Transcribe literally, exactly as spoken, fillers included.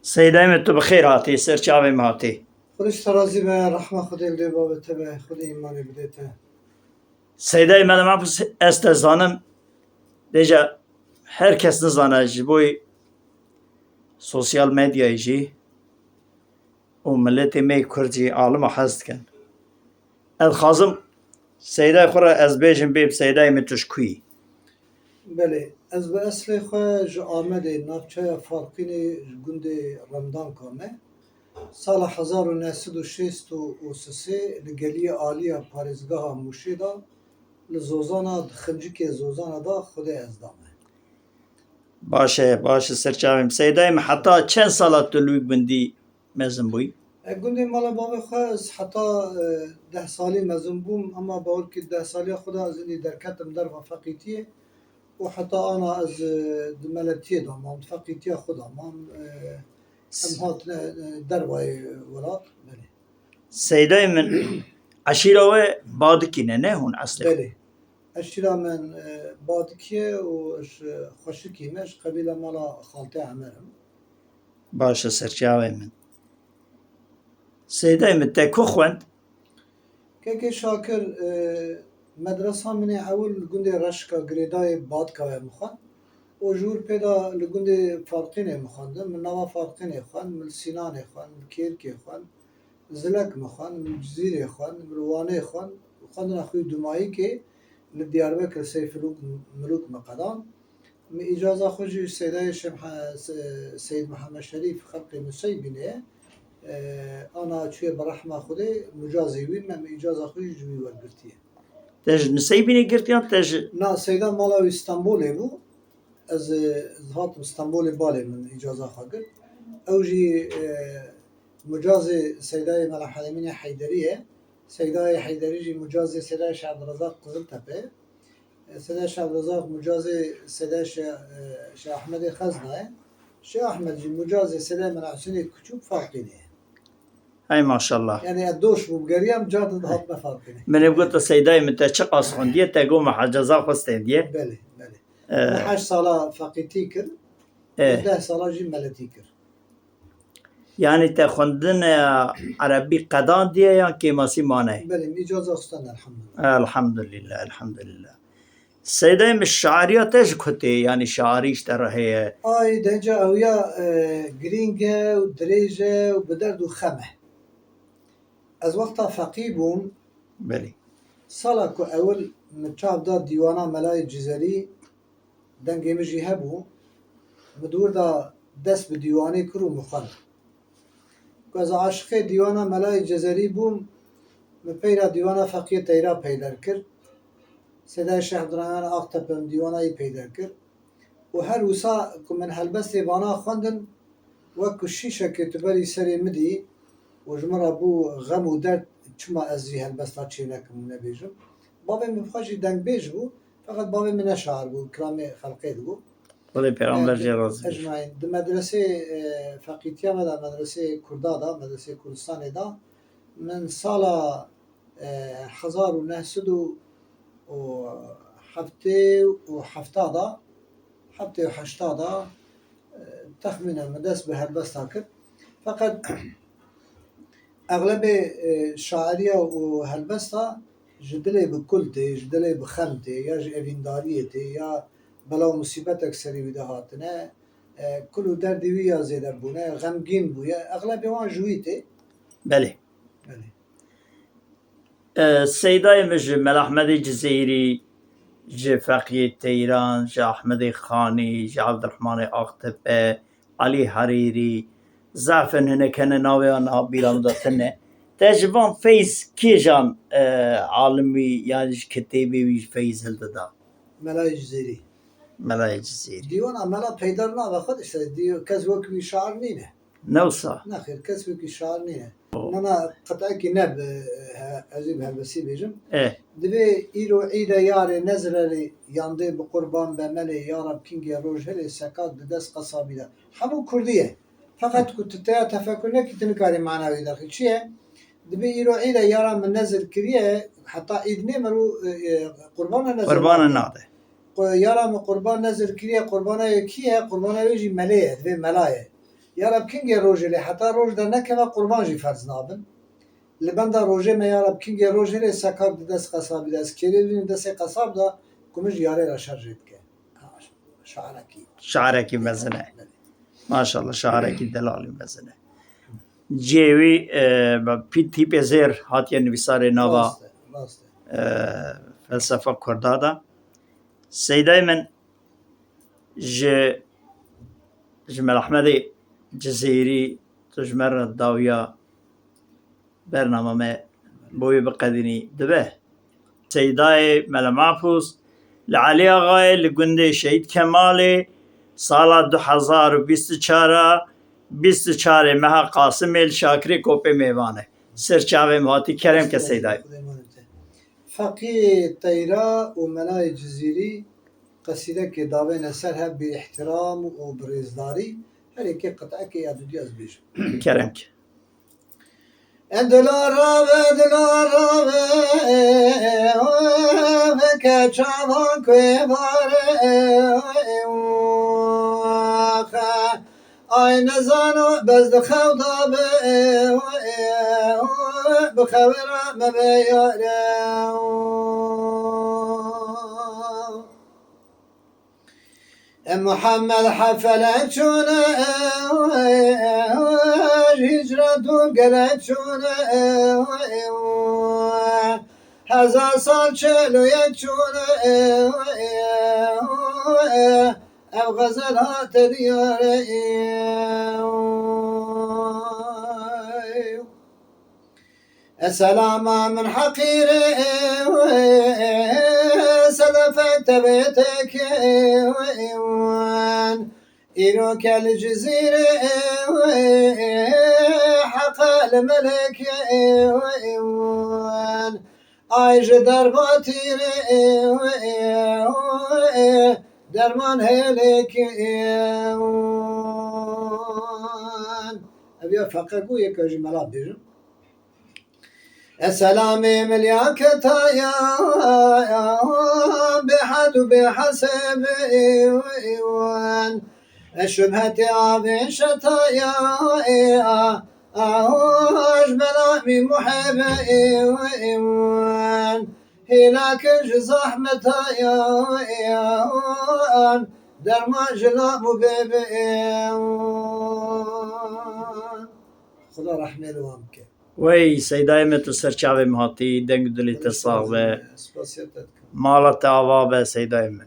Seydayê min, tu bi xêr hatî, ser çavê min hatî. Xwedê ji te razî be, rehma Xwedê li dê bavê te be, Xwedê îmanê bide te. Seydayê Mele Mehbûs, ez te zanim, dêja her kes nizane, ji bo sosyal medyayê jî û miletê me yê Kurd jî alima hez dikin. Ez dixwazim Seydayê xwe re ez bêjim, bê bi Seydayê min, tu ji ku yî? Belê, ez bi eslê xwe ji Amedê, navçeya Farqînê, ji gundê Remdanka me. Sala hezar û neh sed û şêst û sê li geliyê Aliya parêzgeha Mûşê de li Zozana, di xincikê Zozana de Xwedê ez da me. Baş e, baş e, ser çavê min. Seydayê min, heta çend sala tu li wî gundî mezin bûyî? E, gundê mala bavê xwe ez heta, e, deh salî mezin bûm, ema bawer kî deh saliya xwe de ez hinî derketim derva feqîtiyê û heta ana ez, e, di meletiyê de mam, di feqîtiya xwe de mam, e, em hatine, e, dervayê welat, belê. Seydayê min, eşîra we Badikî ne, ne hûn eslê? Belê. Eşîra min, e, Badikî ye û ji Xweşikî me, ji qebîla mala xaltê Emer im. Baş e, ser çavê min. Seydayê min, te ku xwend? Kekê Şakir, e, medresa min ê ewil li gundê Reşka Girêdayê Badkayê min xwend û ji wir pê de li gundê Farqînê min xwendin. Min nava Farqînê xwend, min li Sînanê xwend, min li Kêrkê xwend, Zilek min xwend, min li Cizîrê xwend, min li Wanê xwend, xwendina xwe yî dumayîkê li Diyarbekir Seyfilûk Milûk min qedan. Min îcaza xwe jî ji Seydayê Şêx Meh-, Se-, Seyd Mihemed Şerîf xelqê Nuseybînê ye. E, ana çûye bi rehma Xwedê, mucazê wî me, min îcaza xwe jî ji wî wergirtiye. Te ji Nuseybînê girt yan te ji Na, Seyda mala wî Stenbolê bû. Ez, e, ez hatim Stenbolê balê min îcaza xwe girt. Ew jî, e, mucazê Seydayê Mela Helemînê Heyderî ye. Seydayê Heyderî jî mucazê Seydayê Şeh Ebdurezaq Qiziltepe ye. Seyda Şeh Ebdurezaq mucazê Seyda Şeh, e, Şeh Ehmedê Xezna ye. Şeh Ehmed jî mucazê Seyda Mela Husênê Kuçûk Farqînê ye. Hey maşallah. Yani ez doş bûm, geriyam car din hatime Farqînê. Min ê got, Seydayê min, te çiqas xwendiye, te got, me hecaza xwe stendiye. Belê, belê. E. Min heşt sala feqîtî kir, E. deh sala jî meletî kir. Yanî te xwendin, e, erebî qedandiye yan kêmasî mane? Belê, îcaza xistan, elhamdulillah. Elhamdulillah, elhamdulillah. Seydayê min, şairiya te ji ku tê, yanî şairî ji te re heye? Ay, denca ew ya, e, girîng e û dirêj e û bi derd û xem e. Ez wexta feqî bûm. Belê. Sala ku ewil min çav da dîwana Melayê Cizerî, dengê min jî hebû, min di wir de dest bi dîwanê kir û min xwend. Ku ez aşiqê dîwana Melayê Cizerî bûm, min peyra dîwana Feqiyê Teyra peyder kir. Sêdayê Şêx Abdurrahman Aktepe min dîwana wî peyder kir. Û her wisa ku min helbestê vana xwendin, wek ku şîşekê tu berî serê min dî û ji min re bû xem û derd, çima ez jî helbesta çênekim û nebêjim. Bavê min bi xwe jî dengbêj bû, feqet bavê min ne şair bû, kilamê xelqê dibû. Xwedê Pêxember jê razî be. Ecmaîn. Di medresê, e, feqîtiya me de, medresê Kurda de, medresê Kurdistanê de, min sala e, hezar û neh sed û heftê û hefta da, heftê û heşta da, e, texmînen min dest bi helbesta kir. Feqet exlebê, e, şairiya û helbesta ji dilê bi kul tê, ji dilê bi xem tê, ya ji evîndariyê tê, ya bela û musîbetek serê wî de hatine, e, kul û derdê wî ya zêde bûne, xemgîn bûye. Exlebê wan ji wî tê. Belê. Belê. E, Seydayê min ji Mela Ehmedê Cizêrî, ji Feqiyê Teyran, ji Ehmedê Xanî, ji Evdirehmanê Axtepe, Elî Herêrî, zaf in hinek hene navê wan niha bîra min de tune. Te ji van feyz kêjan, e, alimî yan ji kitêbê wî feyz hildida? Melayê Cizêrî. Melayê Cizêrî. Dîwana Mela peyder nabe xwe, işte, dî-, kes wek wî şair nîne. Ne wisa? Nexêr, kes wekî şair nîne. Oh. Nana qit'ekî ne bi, he, ez ê bi helbestî bêjim. Eh. Divê îro îde yarê nezirerî yandê bi qurban be melê, ya Reb kîngê roj hilê sekak di dest qesabî de. Hemû kurdî ye. Feqet ku tu teya tefekur nekî, tu nikarî mana wî derxî. Çi ye? Divê îro îde yara min nezir kiriye, heta îd nê mero, e, e, qurbana nezir Qurbana nade. Nade. Qu-, yara min qurban nezir kiriye, qurbana wê kî ye? Qurbana wê jî melê ye, divê mela ye. Ya Reb kingê rojê lê heta roj dernekeve qurban jî ferz nabin. Li benda rojê me ya Reb kingê rojê lê sekar di dest qesabî de ez kêrê dînim destê qesab da ku min ji yarê re şer jê bike. Ha, şarekî. Şarekî mezin e. Maşallah, şarekî delalî mezin e. Cihê wî, e, pî-, tîpê zêr hatiye nivîsarê nava, Rast e, rast e. e, felsefa Kurda de. Seydayê min ji, ji Mela Ehmedê Cizîrî tu ji me re dawiya bernama me bo wê biqedînî dibe. Seydayê Mela Mahfûz li Elî Axayê li gundê Şehîd Kemalê sala du hezar û bîst û çar a, bîst û çarê meha Qasimê li Şakirê Kopê mêvan e. Ser çavê min hatî, kerem ke Seydayê. Feqî Teyra û Melayê Cizîrî qesîdekê davêne ser hev bi îhtiram û bi rêzdarî, her yekê qit'ekê ya dudî ez bêjim. Kerem ke. E dilo rave, dilo rave, o veke çavan kuê vare, o xe. Ay nezano bez di xew da be, bi xew ra me be yare. E Muhammed hefele çûne, hicret û gele çûne, hezar sal çel û yek çûne, ev xezel hate diyare. Eselama min heqîrê, sedefek tevêtekê wan. Îro ke li Cizîrê, heqa li melekê wan. Ay ji derbatîrê, derman hêlekê wan. Ev ya feqe bû, yeka jî mela bêjim. Eselamê milyaketaya bêhed û bêhesêbê wan. E şubhetê avê şetaya, a, a, hoj belamî muhebê wan. Hêlakin ji zahmetaya, derman ji lam û bêbê wan. Xuda rehmê li wan bike. Wey, Seydayê me, tu ser çavê min hatî, deng û dilê te sax be. Spasiya te dikim. Mala te ava be, Seydayê me.